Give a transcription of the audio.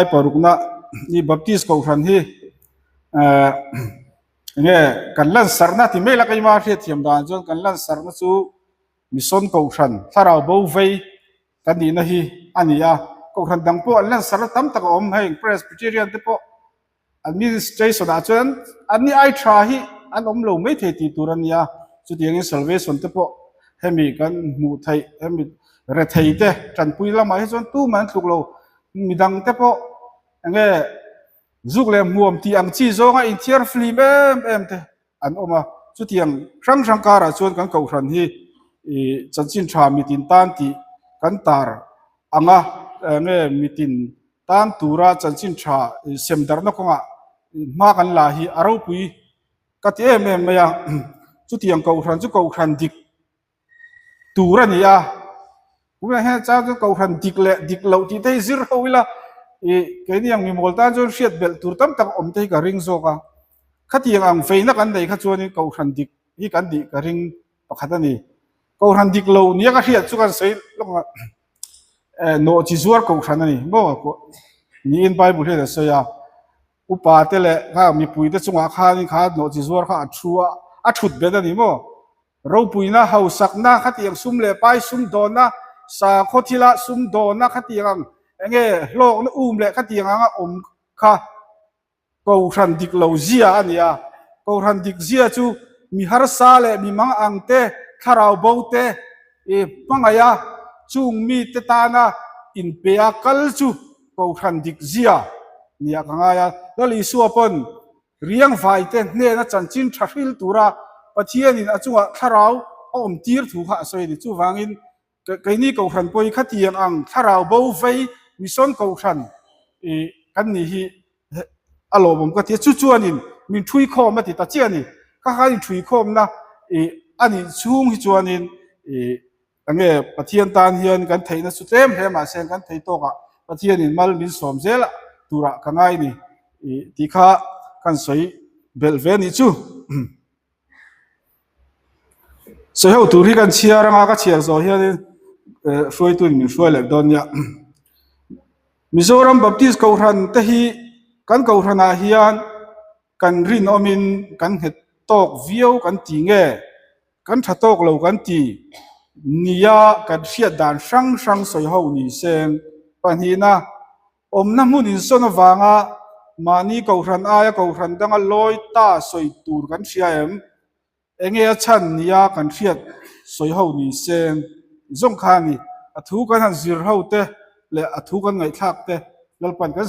Parukna i Baptist kohhran hi eh enge kan lansarna ti mai la keima hriatthiam dan chuan kan lansarna chu mission kohhran thlarau bo vei kan nihna hi a ni a, kohhran dang pawh an lansarna tam tak a awm heng Presbyterian te pawh Administration ah chuan an ni ai tha hi an awm lo mai thei tih tur a nia, chutiangin salvation te pawh hemi kan hmuh theih hemi rethei te tanpui lamah hi chuan tumah an tluk lo, midang te pawh enge zuk leh hmuam tih ang chi zawnga inthiar flim em em te an awm a, chutiang hrang hrang karah chuan kan kohhran hi ih chanchin tha mitin tan tih kan tar anga enge mitin Tan tura chanchin tha sem darhna kawngah hma kan la hi a ropui ka ti em em mai a, chutiang kohhran chu kohhran dik tur a ni a, tunah hian chang chu kohhran dik leh dik loh tih te hi zir ho ila ih keini ang mimawl tan chuan hriat belh tur tam tak awm te hi ka ring zawk a, khatiang ang feina kan nei kha chuanin kohhran dik hi kan nih ka ring pakhat a ni. Kohhran dik lo nia ka hriat chu kan sawi lawk a. Nawh chi zuar kohhran a ni maw niin Bible hian a sawi a, upa te leh kha mipui te chungah khanin kha nawh chi zuar kha a thu a, a thut bet a ni maw? Ropuina, hausakna khatiang sum leh pai sum dawnna, sakhaw thila sum dawnna khatiang ang enge hlawkna um leh khatiang anga awm kha Kohhran dik lo zia a ni a, Kohhran dik zia chu mi harsa leh mi mang ang te, thlarau bo te i hmangaih a, chung mite tana inpe a kal chu Kohhran dik zia nia ka ngai a. Lal Isua pawn riangvai te hnena chanchin tha hril tura Pathianin a chungah thlarau a awm tir thu kha a sawi a ni. Chuvangin Keini Kohhran pawh hi khatiang ang thlarau bo vei mission Kohhran i kan nih hi a lawmawm ka ti a, chu chuanin min thui khawm a ti ta chiah a ni. Kha khan in thui khawmna i a nih chhung hi chuanin i enge Pathian tan hian kan theihna chu tlem hle mahse kan thei tawkah Pathianin mal min sawm zel turah ka ngai ni i tih kha kan sawi belh ve a nih chu. Sawi ho tur hi kan chhiar anga ka chhiar zawh hianin eh hruaituin min hruai leh dawn nia. Mizoram Baptist Kohhran te hi kan Kohhranah hian kan rinawmin kan nghet tawk viau kan ti nge kan tha tawk lo kan ti nia kan hriat dan hrang hrang sawi ho ni seng pahnihna Awmna hmun insawn avanga mahni kohhran aia kohhran danga lawi ta sawi tur kan hria em? Enge a chhan nia kan hriat sawi ho ni seng zawng kha a ni. A thu kan han zir ho te leh a thu kan ngaihthlak te Lalpan kan.